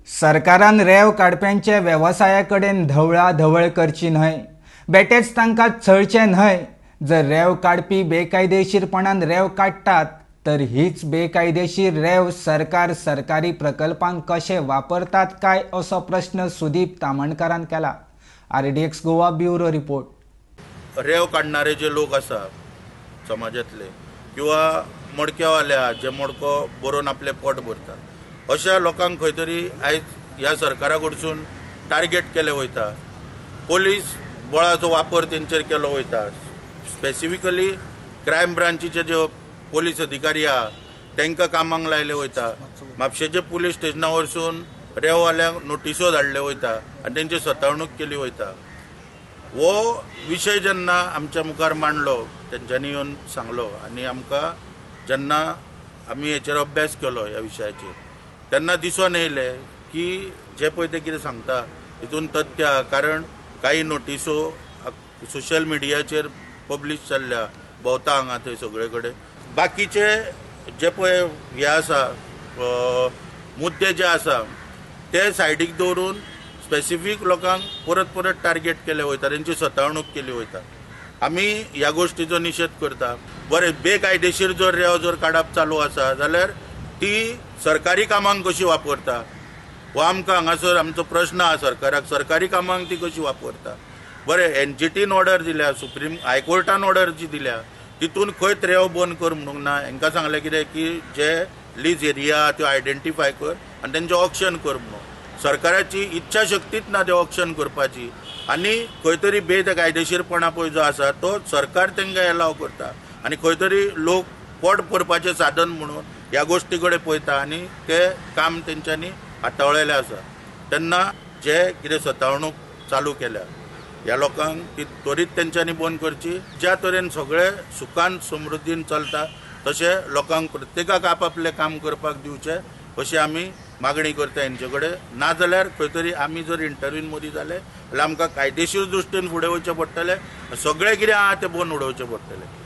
सरकारान रेंव काडप्यांच्या वेवसाया कडेन धवळाधवळ करची न्हय, बेटेच तांकां छळचें न्हय. जर रेंव काडपी बेकायदेशीरपणान रेंव काडटात तर हीच बेकायदेशीर रेंव सरकार सरकारी प्रकल्पांक कशें वापरतात काय असो प्रस्न सुदीप तामणकारान केला. RDX Goa bureau report. रेंव काडणारे जे लोक आसा समाजांतले किंवा मडक्यावाले आहा, जे मडको बरोवन आपलें पोट भरता, अशा लोकांक खंय तरी आयज ह्या सरकारा कडसून टार्गेट केलें वयता. पोलीस बळाचो वापर तेंचेर केलो वयता. स्पेसिफिकली क्रायम ब्रांचीचे जे पोलीस अधिकारी आहा तांकां कामाक लायले वयता. म्हापशेचे पुलीस स्टेशना वरसून रेंववाल्यांक नोटिसो धाडल्यो वयता आनी तेंची सतावणूक केली वयता. हो विशय जेन्ना आमच्या मुखार मांडलो, तेंच्यांनी येवन सांगलो आनी आमकां जेन्ना आमी हेचेर अभ्यास केलो ह्या विशयाचेर, तेन्ना दिसून येयलें की जे पळय ते कितें सांगता तितून तथ्य आहा. कारण कांय नोटिसो सोशल मिडियाचेर पब्लीश जाल्ल्या भोंवता हांगा थंय सगळे कडेन. बाकीचे जे पळय हे आसा, मुद्दे जे आसा ते सायडीक दवरून स्पेसिफीक लोकांक परत परत टार्गेट केले वयता, तेंची सतावणूक केली वयता. आमी ह्या गोश्टीचो निशेध करता. बरें, बेकायदेशीर जर रेंव जर काडप चालू आसा जाल्यार ती सरकारी कामांक कशी वापरता हो आमकां हांगासर आमचो प्रश्न आहा सरकाराक. सरकारी कामांक ती कशी वापरता? बरें, एनजीटीन ऑर्डर दिल्या, सुप्रीम हायकोर्टान ऑर्डर जी दिल्या तितून खंयच रेंव बंद कर म्हणूंक ना. हांकां सांगलें कितें की जे लीज एरिया त्यो आयडेंटिफाय कर आनी तेंचें ऑक्शन कर म्हणून. सरकाराची इच्छा शक्तीच ना तें ऑक्शन करपाची आनी खंय तरी बेकायदेशीरपणा पळय जो आसा तो सरकार तांकां एलाव करता आनी खंय तरी लोक पोट भरपाचें साधन म्हणून ह्या गोश्टी कडेन पळयता आनी ते काम तेंच्यांनी हाताळलेलें आसा. तेन्ना जे कितें सतावणूक चालू केल्या ह्या लोकांक ती त्वरीत तेंच्यांनी बंद करची. ज्या तरेन सगळे सुखान समृद्धीन चलता तशें लोकांक प्रत्येकाक आपआपलें काम करपाक दिवचें अशी आमी मागणी करता हेंचे कडेन. नाजाल्यार खंय तरी आमी जर इंटरव्यून मदीं जाले जाल्यार आमकां कायदेशीर दृश्टीन फुडें वयचें पडटलें, सगळें कितें आहा तें बंद उडोवचें पडटलें.